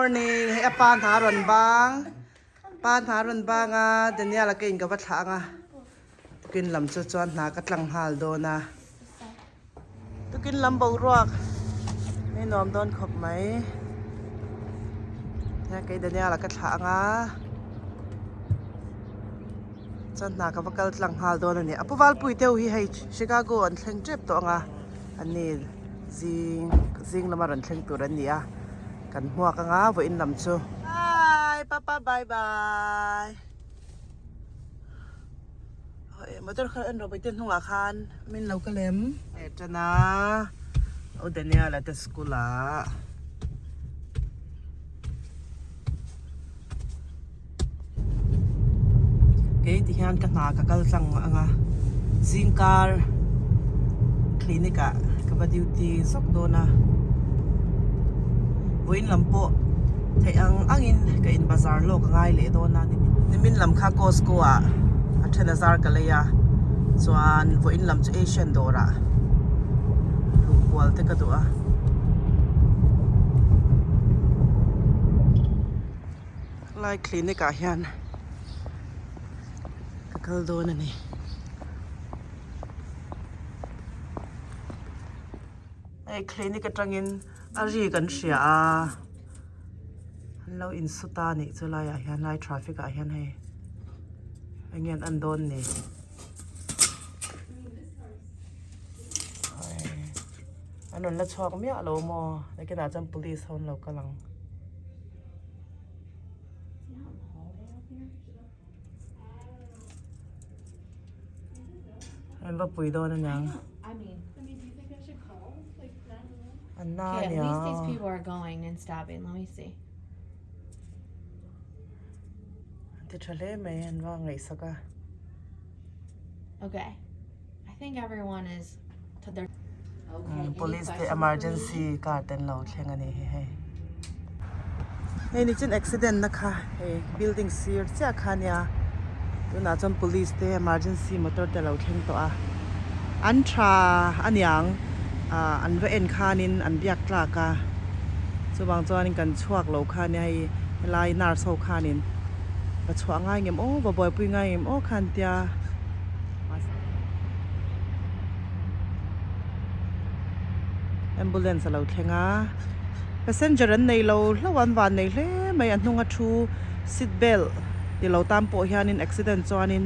Morning hei a pa hna a rawn bang pa hna a rawn bang a Daniel a ka in ka va thlah ang a tukin lam chu chuan hna ka tlang nghal dawn a tukin lam boruak hei nuam dawn khawp mai hei kei Daniel a ka thlah ang a chuan hna ka va kal tlang nghal dawn a ni a pu Valpui te ho hi hei Chicago an thleng tep tawh ang a ani. Zing zing lama rawn thleng tur an ni a, kan hmuak anga vawiin lam chu. Hi papa bye bye motor kha en rawh te hnungah khan min lo ka lem leh tan a u Daniel a te school ah. Kei ti hian ka hna ka kal tlang ang a, zingkar clinic ah ka va duty zawk dawn a, vawiin lam pawh theih ang angin ka in bazar lawk a ngai leh dawn a, nimin lam kha Costco ah a then a zar ka lei a, chuan vawiin lam chu Asian dawr ah luh kual te ka duh a. Lai clinic ah hian ka kal dawn a ni. Hei clinic atangin a ri kan hria a, an lo insu ta a nih chu laiah hian lai traffic ah hian hei eng nge an en dawn ni. An rawn la chhuak miah lo maw nakinah chuan police ho an lo kal ang. An va pui dawn aniang. An na ania. An ti tha hle mai an va ngaihsak a. Police te emergency car te an lo thleng a ni hi hei. Hei ni chin accident na kha hei building sir chiah kha ania tunah chuan police te emergency motor te a lo thleng tawh a an tha aniang ah an va en khanin an biak tlak a chuvang chuanin kan chhuak lo kha ania hei helai nurse ho khanin va chhuah ngai ngem aw va buaipui ngai ngem aw khan tia. Ambulance a lo thleng a passenger an nei lo hlauh a an van nei hle mai a hnung a thu seat belt ti lo tan pawh hianin accident chuanin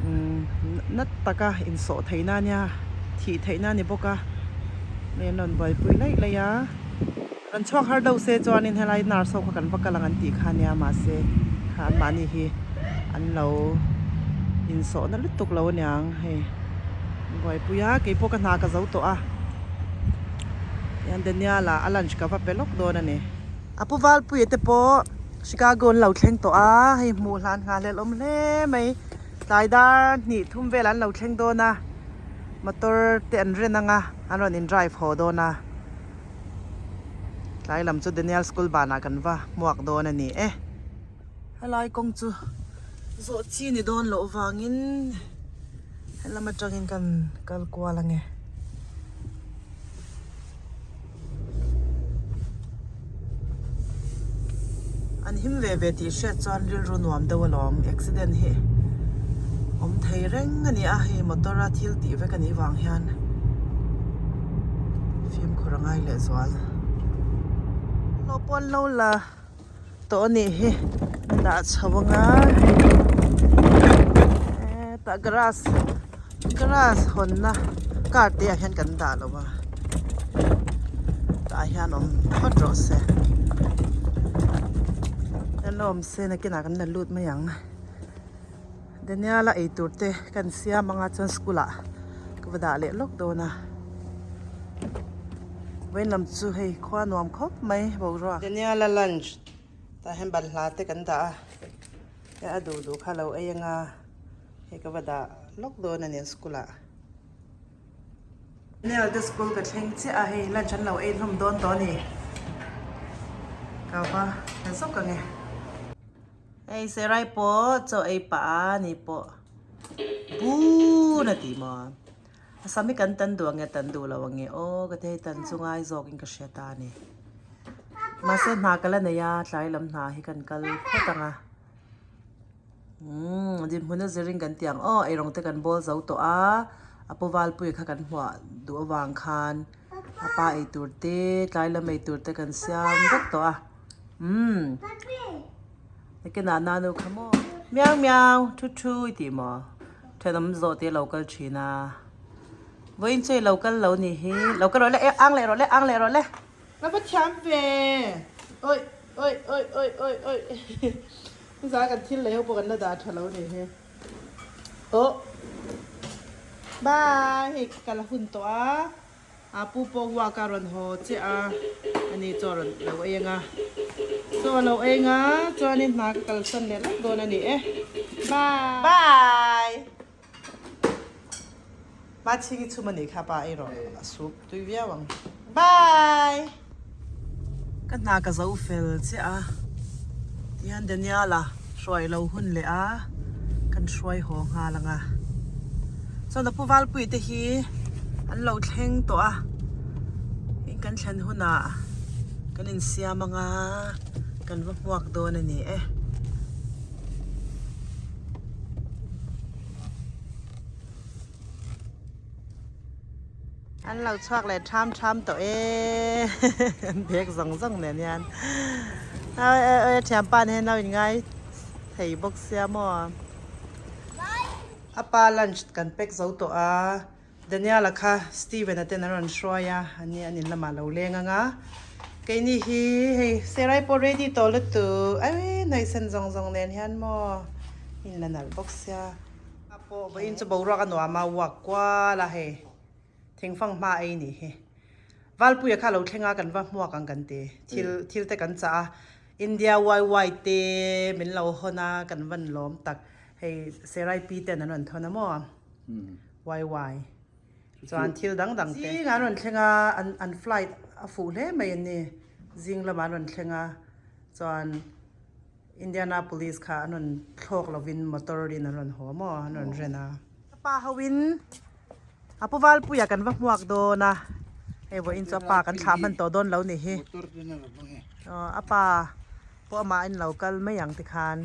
umm na taka insawh theihna a nia thih theihna a ni bawk a hei an rawn buaipui laih laih a rawn chhuak har deuh se chuanin helai nurse ho kha kan va kal ang an tih kha ania mahse kha anmahni hi an lo insawh na lutuk lo aniang hei buaipui a keipawh ka hna ka zo tawh a tihian Daniel ah a lunch ka va pe lawk dawn a ni. A pu Valpuia te pawh Chicago an lo thleng tawh a hei hmuh hlan nghahhlelh awm hle mai tlai dar hnih thum vel an lo thleng dawn a motor te an ren ang a an rawn in drive haw dawn a. Tlai lam chu Daniel school banah kan va hmuak dawn a ni e. Helai kawng chu zawh chi ni dawn loh vangin helam atangin kan kal kual ange. An him ve ve tih hriat chuan rilru nuam deuh alawm accident hi awm thei reng a ni a hei motor a thil tih vek a nih vang hian fimkhur a ngai leh zual. Hlawh pawh an lo la tawh a nih hi a dah chho anga hetah grass grass hawnna car te ah hian kan dah lo a tah hian awm phawt rawh se an la awm se nakinah kan la lut mai ang Daniel a eitur te kan siam anga chuan school ah ka va dah leh lawk dawn a vawiin lam chu hei khua nuam khawp mai boruak Daniel a lunch tah hian balhla te kan dah a a duh duh kha lo ei anga. Hei ka va dah lawk dawn a ni an school ah. Nel te school ka thleng chiah a hei lunch an lo ei hlawm dawn tawh a ni. Ka va hre zawk ang e. Hei Serai pawh chaw ei pah a ni pawh bun a ti maw. A sam hi kan tan duh ang nge tan duh lo ang nge aw ka ti hei tan chu ngai zawk in ka hria ta a ni. Mahse hna ka la nei a, tlai lam hna hi kan kal phawt ang a. Umm dinhmun a zirin kan ti ang aw, eirawng te kan bawl zo tawh a, a pu Valpuia kha kan hmuah duh avang khan a pa eitur te, tlai lam eitur te kan siam vek tawh a. Umm nakinah nanu kha maw miau miau thu thu i tih maw thenawm zawh te a lo kal thin a, vawiin chu i lo kal lo nih hi, lo kal rawh le, ang leh rawh le, ang leh rawh le. Ka va thiam ve! Awih awih awih awih awih awih Nizan kan thil lei ho pawh kan la dah tha lo nih hi. Aw Bye! Hei ka la hun tawh a, a pu pawh walk a rawn haw chiah a, ani chaw rawn lo ei ang a, chaw a lo ei ang a, chuanin hna ka kalsan leh lawk dawn a ni e. Bye! Bye! Ma chhing i chhum a nih kha pa ei rawh a sup tui viau ang. Bye! Ka hna ka zo fel chiah a, tihian Daniel-a hruai lo hun leh a, kan hruai haw nghal ang a. Chuan a pu Valpui te hi an lo thleng tawh a, in kan thlen hunah kan insiam ang a, kan va hmuak dawn a ni e. An lo chhuak leh tham tham tawh e an bag zawng zawng nen hian oi oi oi a thianpa nen hian lo in ngai thei bawk sia maw a pa lunch kan pack zo tawh a. Daniel-a kha Steven-a ten an rawn hruai a, an ni an in lamah lo leng ang a. Keini hi hei Serai pawh ready tawh lutuk, ai hnaihsen zawng zawng nen hian maw in la nalh bawk sia. A pawh vawiin chu boruak a nuam a, uak kual a hei thingfang hma ei nih hi. Valpuia kha lo thleng a kan va hmuak ang kan ti, thil thil te kan chah a, India YY te min lo hawn a kan van lawm tak, hei Serai pi ten an rawn thawn a maw. YY chuan thil dang dang te. Zing an rawn thleng a, an an flight a fuh hle mai an ni. Zing lamah an rawn thleng a, chuan Indianapolis kha an rawn thlawk lovin motor in an rawn haw maw, an rawn ren a. Ka pa hoin a pu Valpuia kan va hmuak dawn a, hei vawiin chu a pa kan thlah hman tawh dawn lo ni hi. A pa pawh amah in lo kal mai ang tikhan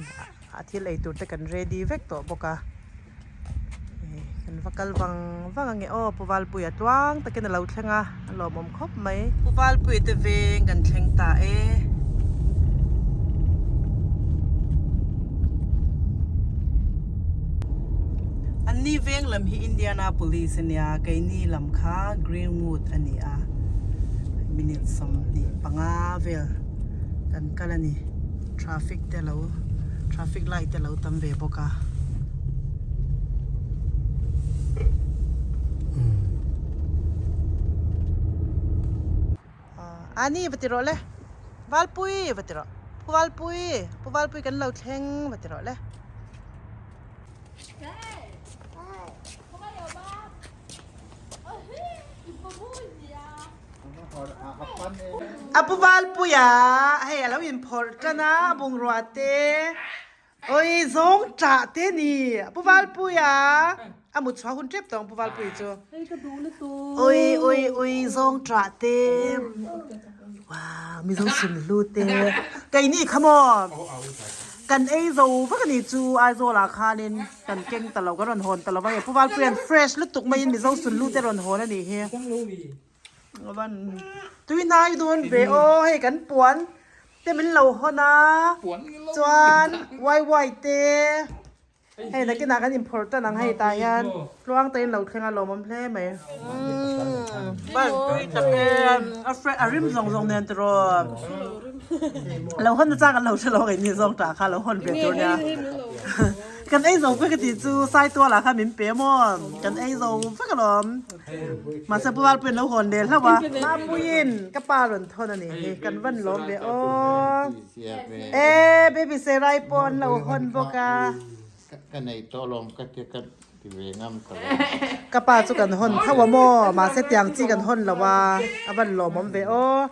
a thil ei tur te kan ready vek tawh bawk a kan va kal vang vang ange aw Pu Valpuia tluang takin a lo thleng a a lawmawm khawp mai. Pu Valpuia te veng kan thleng ta e. Anni veng lam hi Indianapolis ania keini lam kha Greenwood a ni a minute 25 vel. Kan kal a ni traffic te lo traffic light te lo tam ve bawk a. Ani va ti rawh le Valpui va ti rawh Pu Valpui Pu Valpui kan lo thleng va ti rawh le. A pu Valpuia hei a lo inphawrh tan a bungrua te oi zawng ṭah te a ni a pu Valpuia a mut chhuah hun ṭep tawh ang pu Valpuia chu oi oi oi zawng ṭah te wow mizo sunhlu te keini kha maw kan ei zo vak a ni chu Aizawl ah khanin. Kan keng ta lo, kan rawn hawn ta lo va hei Pu Valpuia'n fresh lutuk maiin Mizo sunlu te rawn hawn a nih hi. Van tui hnai dawn ve aw hei kan puan te min lo hawn a chuan wai wai te hei nakinah kan inphawrh tan ang hei tah hian tluang te in lo thleng a lawmawm hle mai. Van tui tak e a fresh a rim zawng zawng nen tiraw lo hawn na chang an lo hre lo ngei ni zawng tah kha lo hawn ve tur nia. Kan ei zo vek a tih chu Saitual ah khan min pe maw? Kan ei zo vek alawm. Mahse Pu Valpuiin lo hawn leh hlauh a. Mapuiin ka pa rawn thawn a nih hi. Kan van lawm ve aw. E baby Serai pawh an lo hawn bawk a. Ka nei tawh alawm ka ti ka ti ve ngam ta lo. Ka pa chu kan hawn tho a maw? Mahse tiang chi kan hawn lo a. A van lawmawm ve aw.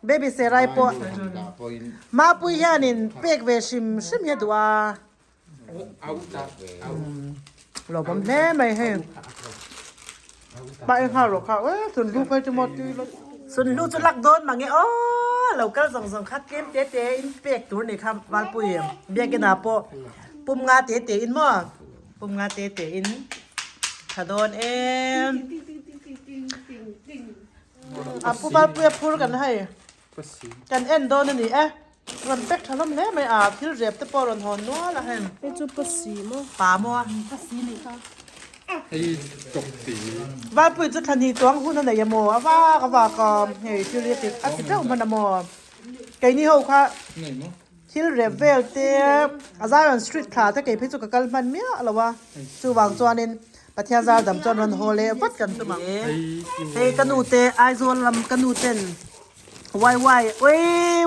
Baby Serai pawh Mapui hianin pek ve hrim hrim hi a duh a. Lawmawm hle mai hei. Mah i nghal rawh kha e sunhlu phei chu maw tui lo. Sunhlu chu lak dawn mange aw. Lo kal zawng zawng kha tlem te te in pek tur ni kha Valpui biakina pawh pum nga te te in maw pum nga te te in tha dawn em. A pu Valpuia phur kan hei kan en dawn a ni e. Rawn pek tha hlawm hle mai a thil rep te pawh rawn hawn nual a hei. Hei chu pasi maw? Pa maw a? Pasi nih kha. Hei tawk ti. Valpui chu thla hnih chuang hun a nei a maw? A vak a vak a hei thil hi a ti a ti teuh hman a maw? Keini ho kha thil rep vel te a Zion street thla te kei phei chu ka kal hman miah lo a chuvang chuanin Pathian zar dam chuan rawn haw leh vat kan tum ang. Hei ka nu te Aizawl lam ka nu ten Wai wai ui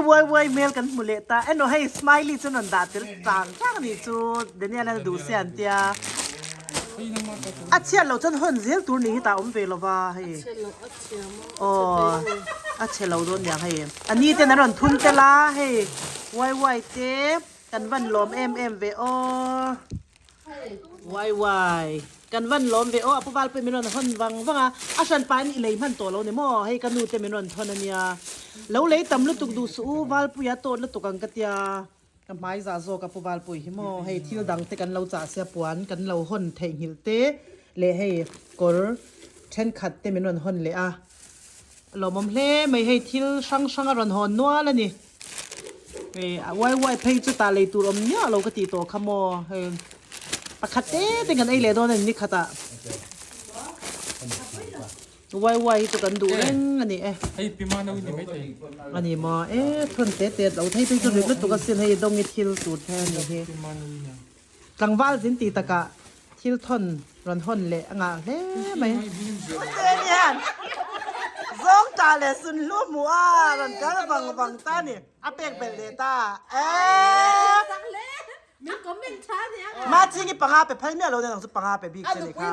wai wai hmel kan hmu leh ta emaw hei smiley chu rawn dah tel tang tang anih chu Daniel a duh sia an tia a chhiat loh chuan hawn zel tur nih hi tah a awm ve lo va hei aw a chhe lo dawn niang hei a ni ten an rawn thun tel a hei wai wai te kan van lawm em em ve aw. Wai wai. Kan van lawm ve aw, a pu Valpui min rawn hawn vang vang a, a hran pahin i lei hman tawh lo ni maw, hei ka nu te min rawn thawn a nia. Lo lei tam lutuk duh suh u, Valpuia tawt lutuk ang ka tia, ka hmai zah zawk a pu Valpui hi maw, hei thil dang te kan lo chah sia puan kan lo hawn theihnghilh te leh hei kawr thenkhat te min rawn hawn leh a, lawmawm hle mai hei thil hrang hrang a rawn hawn nual a ni. Hei a uai uai phei chu tah lei tur awm miah lo ka tih tawh kha maw hei pakhat te te kan ei leh dawn a ni nikhatah uai uai hi chu kan duh reng a ni e. Hei pi ma no ni mai thei. A ni maw e thun te te lo thei phei chu rit lutuk asin hei dawngi thil tur the a ni hi. Tlangval zin tih takah thil thawn rawn hawn leh a ngah hle mai. Ute hian zawng ta leh sunhlu hmuh a rawn kal vang vang ta ni, a pek belh leh ta e. Ma ching i panga pe phal miah lo nen ang chu panga pe bik che ni kha.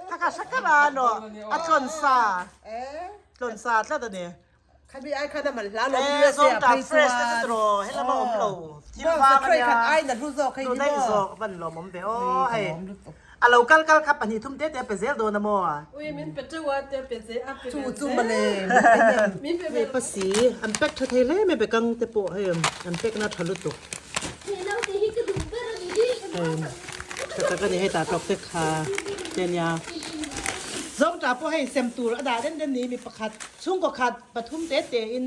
Kha kha hre kar a no a tlawn sa tlawn sa tlat a ni. Khami ai khan a man hla lo Eh, zawng ta fresh te chu tiraw helama awm lo thil vang a nia ai na hlu zawk hei ni maw zawk van lawm awm ve aw hei a lo kal kal kha pahnih thum te te pe zel dawn a maw ui min pe teuh a te pe zel a pe chu chu male min pe hei pasi an pack tha thei hle mai be kang te pawh hei an pack na tha lutuk hei tha tak a ni hei tah tawk te kha te nia zawng ta pawh hei sem tur a dah den den ni mi pakhat Chhungkaw khat pathum te te in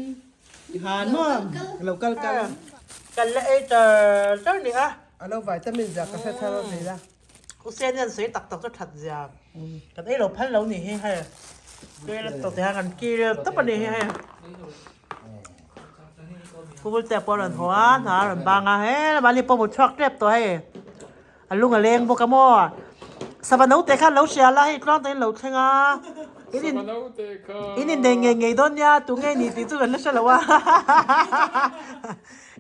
i han maw lo kal kal. Kan la ei tar tar ni a. A lo vitamin zia ka hre thar a ni la. U Seni an sawi tak tak chu that zia kan ei lo phal lo ni hi hei. Tui la tawk te khan kan kir tawp a ni hi hei. Google te pawh a rawn haw a hna a rawn bang a he mahni pawh hmu chhuak tep tawh hei. A lung a leng bawk a maw? Sava note kha lo hria la hei tluang takin lo thleng a. In in in innei ngei ngei dawn nia tu nge ni tih chu kan la hre lo a.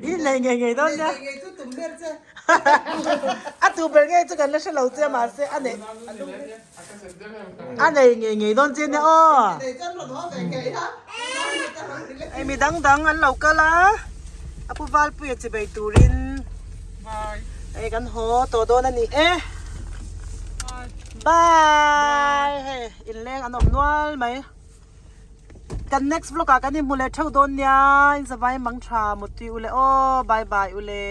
In innei ngei ngei dawn nia. Ngei chu tum ber che. A tu ber ngei chu kan la hre lo che mahse a nei a nei ngei ngei dawn che nia aw. Hei mi dang dang an lo kal a, a pu Valpuia chibei turin hei kan haw tawh dawn a ni e. Bye! Hei inleng an awm nual mai. Kan next vlog ah kan inhmu leh theuh dawn nia, in zavai mang tha mutui ule aw, bye bye ule.